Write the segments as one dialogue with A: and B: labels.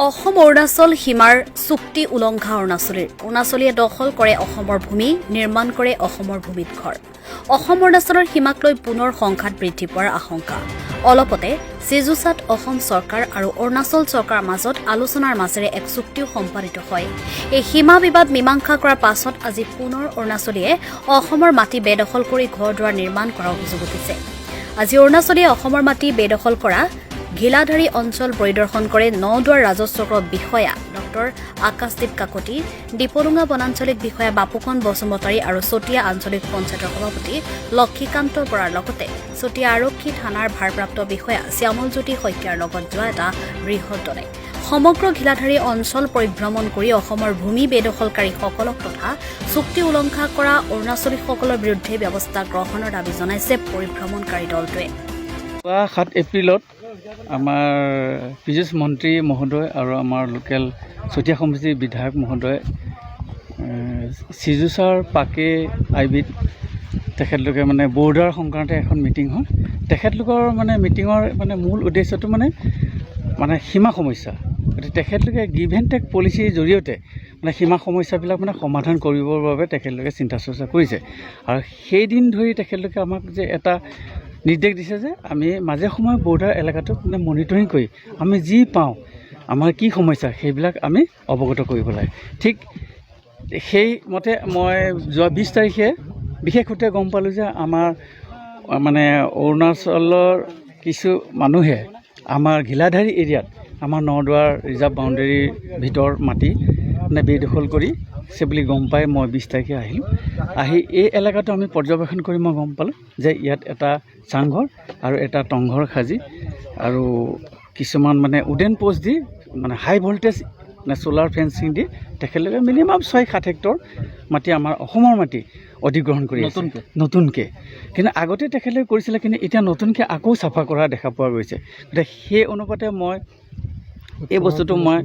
A: অসম অৰুণাচল সীমাৰ চুক্তি উলংঘা অৰুণাচলীৰ। অৰুণাচলীয়ে দখল কৰে অসমৰ ভূমি, নিৰ্মাণ কৰে অসমৰ ভূমিত ঘৰ। অসম অৰুণাচলৰ সীমাক লৈ পুনৰ সংঘাত বৃদ্ধি পোৱাৰ আশংকা। অলপতে চিজুচাত অসম চৰকাৰ আৰু অৰুণাচল চৰকাৰৰ মাজত আলোচনাৰ মাজেৰে এক চুক্তিও সম্পাদিত হয়। এই সীমা বিবাদ মীমাংসা কৰাৰ পাছত আজি পুনৰ অৰুণাচলীয়ে অসমৰ মাটি বেদখল কৰি ঘৰ দুৱাৰ নিৰ্মাণ কৰাৰ অভিযোগ উঠিছে। আজি অৰুণাচলীয়ে অসমৰ মাটি বেদখল কৰা ঘিলাধাৰী অঞ্চল পৰিদৰ্শন কৰে নদুৱাৰ ৰাজহ চক্ৰ বিষয়া ডক্টৰ আকাশদীপ কাকতি, ডিপলুঙা বনাঞ্চলিক বিষয়া বাপুকন বসুমতাৰী আৰু চতিয়া আঞ্চলিক পঞ্চায়তৰ সভাপতি লক্ষীকান্ত বৰাৰ লগতে চতিয়া আৰক্ষী থানাৰ ভাৰপ্ৰাপ্ত বিষয়া শ্যামলজ্যোতি শইকীয়াৰ লগত যোৱা এটা বৃহৎ দলে সমগ্ৰ ঘিলাধাৰী অঞ্চল পৰিভ্ৰমণ কৰি অসমৰ ভূমি বেদখলকাৰীসকলক তথা চুক্তি উলংঘা কৰা অৰুণাচলীসকলৰ বিৰুদ্ধে ব্যৱস্থা গ্ৰহণৰ দাবী জনাইছে পৰিভ্ৰমণকাৰী দলটোৱে।
B: যোৱা 7 এপ্ৰিলত আমাৰ পীযুষ মন্ত্ৰী মহোদয় আৰু আমাৰ লোকেল চতিয়া সমষ্টিৰ বিধায়ক মহোদয় চিজুচাৰ পাকে আই বিত তেখেতলোকে মানে বৰ্ডাৰ সংক্ৰান্তে এখন মিটিং হয়। তেখেতলোকৰ মানে মিটিঙৰ মানে মূল উদ্দেশ্যটো মানে মানে সীমা সমস্যা। গতিকে তেখেতলোকে গিভ এণ্ড টেক পলিচিৰ জৰিয়তে মানে সীমা সমস্যাবিলাক মানে সমাধান কৰিবৰ বাবে তেখেতলোকে চিন্তা চৰ্চা কৰিছে। আৰু সেইদিন ধৰি তেখেতলোকে আমাক যে এটা নিৰ্দেশ দিছে যে আমি মাজে সময়ে বৰ্ডাৰ এলেকাটোত মানে মনিটৰিং কৰি আমি যি পাওঁ, আমাৰ কি সমস্যা, সেইবিলাক আমি অৱগত কৰিব লাগে। ঠিক সেইমতে মই যোৱা 20 তাৰিখে বিশেষ সূত্ৰে গম পালোঁ যে আমাৰ মানে অৰুণাচলৰ কিছু মানুহে আমাৰ ঘিলাধাৰী এৰিয়াত আমাৰ নদুৱাৰ ৰিজাৰ্ভ বাউণ্ডেৰীৰ ভিতৰ মাটি মানে বেদখল কৰিছে বুলি গম পাই মই 20 তাৰিখে আহিলোঁ। আহি এই এলেকাটো আমি পৰ্যবেক্ষণ কৰি মই গম পালোঁ যে ইয়াত এটা চাংঘৰ আৰু এটা টংঘৰ সাজি আৰু কিছুমান মানে উডেন প'ষ্ট দি মানে হাই ভল্টেজ মানে চ'লাৰ ফেঞ্চিং দি তেখেতলোকে মিনিমাম 6-7 হেক্টৰ মাটি, আমাৰ অসমৰ মাটি অধিগ্ৰহণ কৰি আছে।
C: নতুনকৈ?
B: নতুনকৈ। কিন্তু আগতে তেখেতলোকে কৰিছিলে, কিন্তু এতিয়া নতুনকৈ আকৌ চাফা কৰা দেখা পোৱা গৈছে। গতিকে সেই অনুপাতে মই এই বস্তুটো মই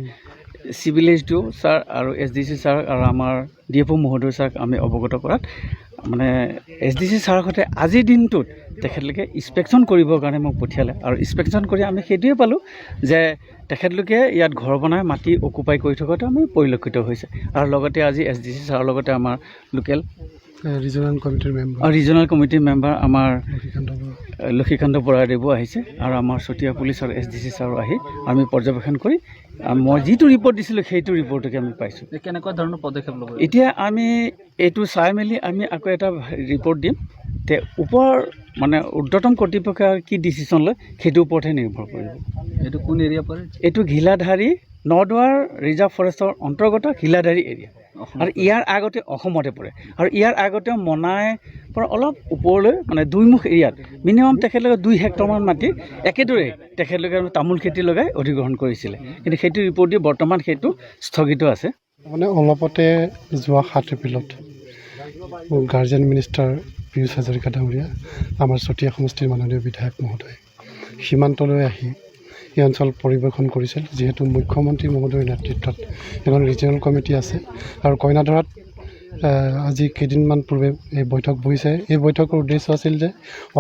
B: চিভিল এইচ ডি অ' ছাৰ আৰু এছ ডি চি ছাৰ আৰু আমাৰ ডি এফ অ' মহোদয় ছাৰক আমি অৱগত কৰাত মানে এছ ডি চি ছাৰৰ সৈতে আজিৰ দিনটোত তেখেতলোকে ইনস্পেকশ্যন কৰিবৰ কাৰণে মোক পঠিয়ালে। আৰু ইনস্পেকশ্যন কৰি আমি সেইটোৱে পালোঁ যে তেখেতলোকে ইয়াত ঘৰ বনাই মাটি অকুপাই কৰি থকাটো আমি পৰিলক্ষিত হৈছে। আৰু লগতে আজি এছ ডি চি ছাৰৰ লগতে আমাৰ লোকেল
D: ৰিজনেল কমিটিৰ মেম্বাৰ
B: ৰিজনেল কমিটিৰ মেম্বাৰ আমাৰ
D: লক্ষীকান্ত বৰা।
B: লক্ষীকান্ত বৰাদেৱো আহিছে আৰু আমাৰ চতিয়া পুলিচ আৰু এছ ডি চি ছাৰো আহি আমি পৰ্যবেক্ষণ কৰি মই যিটো ৰিপৰ্ট দিছিলোঁ, সেইটো ৰিপৰ্টকে আমি পাইছোঁ।
C: যে কেনেকুৱা ধৰণৰ পদক্ষেপ ল'ব?
B: এতিয়া আমি এইটো চাই মেলি আমি আকৌ এটা ৰিপৰ্ট দিম। তে ওপৰ মানে ঊৰ্ধতম কৰ্তৃপক্ষই আৰু কি ডিচিশ্যন লয়, সেইটোৰ ওপৰতহে নিৰ্ভৰ কৰিব।
C: এইটো কোন এৰিয়া পৰে?
B: এইটো ঘিলাধাৰী নদুৱাৰ ৰিজাৰ্ভ ফৰেষ্টৰ অন্তৰ্গত ঘিলাধাৰী এৰিয়া। আৰু ইয়াৰ আগতে অসমতে পৰে। আৰু ইয়াৰ আগতে মনাই পৰা অলপ ওপৰলৈ মানে দুইমুখ এৰিয়াত মিনিমাম তেখেতলোকে 2 হেক্টৰমান মাটি একেদৰে তেখেতলোকে তামোল খেতি লগাই অধিগ্ৰহণ কৰিছিলে। কিন্তু সেইটো ৰিপৰ্ট দি বৰ্তমান সেইটো স্থগিত আছে।
D: মানে অলপতে যোৱা 7 এপ্ৰিলত গাৰ্জেন মিনিষ্টাৰ পীয়ুষ হাজৰিকা ডাঙৰীয়া, আমাৰ চতিয়া সমষ্টিৰ মাননীয় বিধায়ক মহোদয় সীমান্তলৈ আহি এই অঞ্চল পৰিদৰ্শন কৰিছিল। যিহেতু মুখ্যমন্ত্ৰী মহোদয়ৰ নেতৃত্বত এখন ৰিজনেল কমিটি আছে আৰু কইনাধৰাত আজি কেইদিনমান পূৰ্বে এই বৈঠক বহিছে। এই বৈঠকৰ উদ্দেশ্য আছিল যে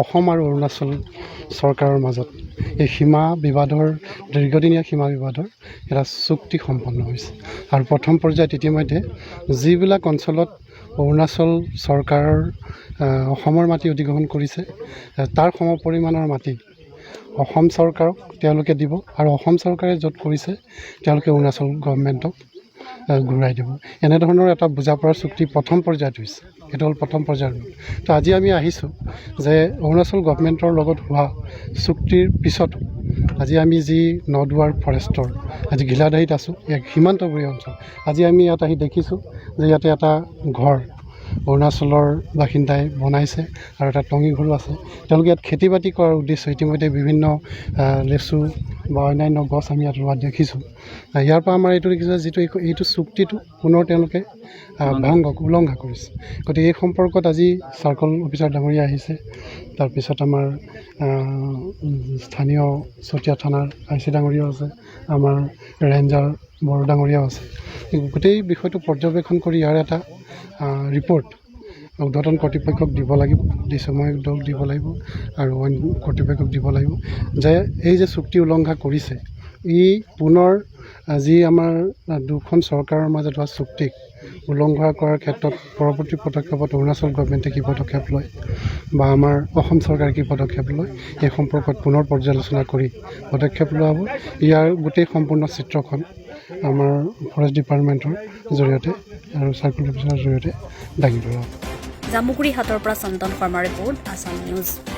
D: অসম আৰু অৰুণাচল চৰকাৰৰ মাজত এই সীমা বিবাদৰ, দীৰ্ঘদিনীয়া সীমা বিবাদৰ এটা চুক্তি সম্পন্ন হৈছে। আৰু প্ৰথম পৰ্যায়ত ইতিমধ্যে যিবিলাক অঞ্চলত অৰুণাচল চৰকাৰৰ অসমৰ মাটি অধিগ্ৰহণ কৰিছে, তাৰ সমপৰিমাণৰ মাটি অসম চৰকাৰক তেওঁলোকে দিব আৰু অসম চৰকাৰে য'ত কৰিছে, তেওঁলোকে অৰুণাচল গভমেণ্টক ঘূৰাই দিব। এনেধৰণৰ এটা বুজা পৰাৰ চুক্তি প্ৰথম পৰ্যায়ত হৈছে। এইটো হ'ল প্ৰথম পৰ্যায়ৰ। তো আজি আমি আহিছোঁ যে অৰুণাচল গভমেণ্টৰ লগত হোৱা চুক্তিৰ পিছতো আজি আমি যি নদুৱাৰ ফৰেষ্টৰ আজি ঘিলাধাৰীত আছোঁ, এক সীমান্তৱৰ্তী অঞ্চল, আজি আমি ইয়াত আহি দেখিছোঁ যে ইয়াতে এটা ঘৰ অৰুণাচলৰ বাসিন্দাই বনাইছে আৰু এটা টঙি ঘৰো আছে। তেওঁলোকে ইয়াত খেতি বাতি কৰাৰ উদ্দেশ্য ইতিমধ্যে বিভিন্ন লেচু বা অন্যান্য গছ আমি ইয়াত ৰোৱা দেখিছোঁ। ইয়াৰ পৰা আমাৰ এইটো দেখিছোঁ যে যিটো এইটো চুক্তিটো পুনৰ তেওঁলোকে ভংগ উলংঘা কৰিছে। গতিকে এই সম্পৰ্কত আজি চাৰ্কল অফিচাৰ ডাঙৰীয়া আহিছে, তাৰপিছত আমাৰ স্থানীয় চতিয়া থানাৰ I C ডাঙৰীয়াও আছে, আমাৰ ৰেঞ্জাৰ বড়ো ডাঙৰীয়াও আছে। এই গোটেই বিষয়টো পৰ্যবেক্ষণ কৰি ইয়াৰ এটা ৰিপৰ্ট ঊৰ্ধ্বতন কৰ্তৃপক্ষক দিব লাগিব, ডি দলক দিব লাগিব আৰু অইন কৰ্তৃপক্ষক দিব লাগিব যে এই যে চুক্তি উলংঘা কৰিছে, ই পুনৰ যি আমাৰ দুখন চৰকাৰৰ মাজত হোৱা চুক্তিক উলংঘা কৰাৰ ক্ষেত্ৰত পৰৱৰ্তী পদক্ষেপত অৰুণাচল গভমেণ্টে কি পদক্ষেপ লয় বা আমাৰ অসম চৰকাৰে কি পদক্ষেপ লয়, এই সম্পৰ্কত পুনৰ পৰ্যালোচনা কৰি পদক্ষেপ লোৱা হ'ব। ইয়াৰ গোটেই সম্পূৰ্ণ চিত্ৰখন আমাৰ ফৰেষ্ট ডিপাৰ্টমেণ্টৰ জৰিয়তে আৰু চাৰ্কুল অফিচাৰৰ জৰিয়তে দাঙি ধৰা হ'ব।
A: জামুগুৰিহাটৰ পৰা চন্দন শৰ্মাৰ ৰিপৰ্ট, আছাম নিউজ।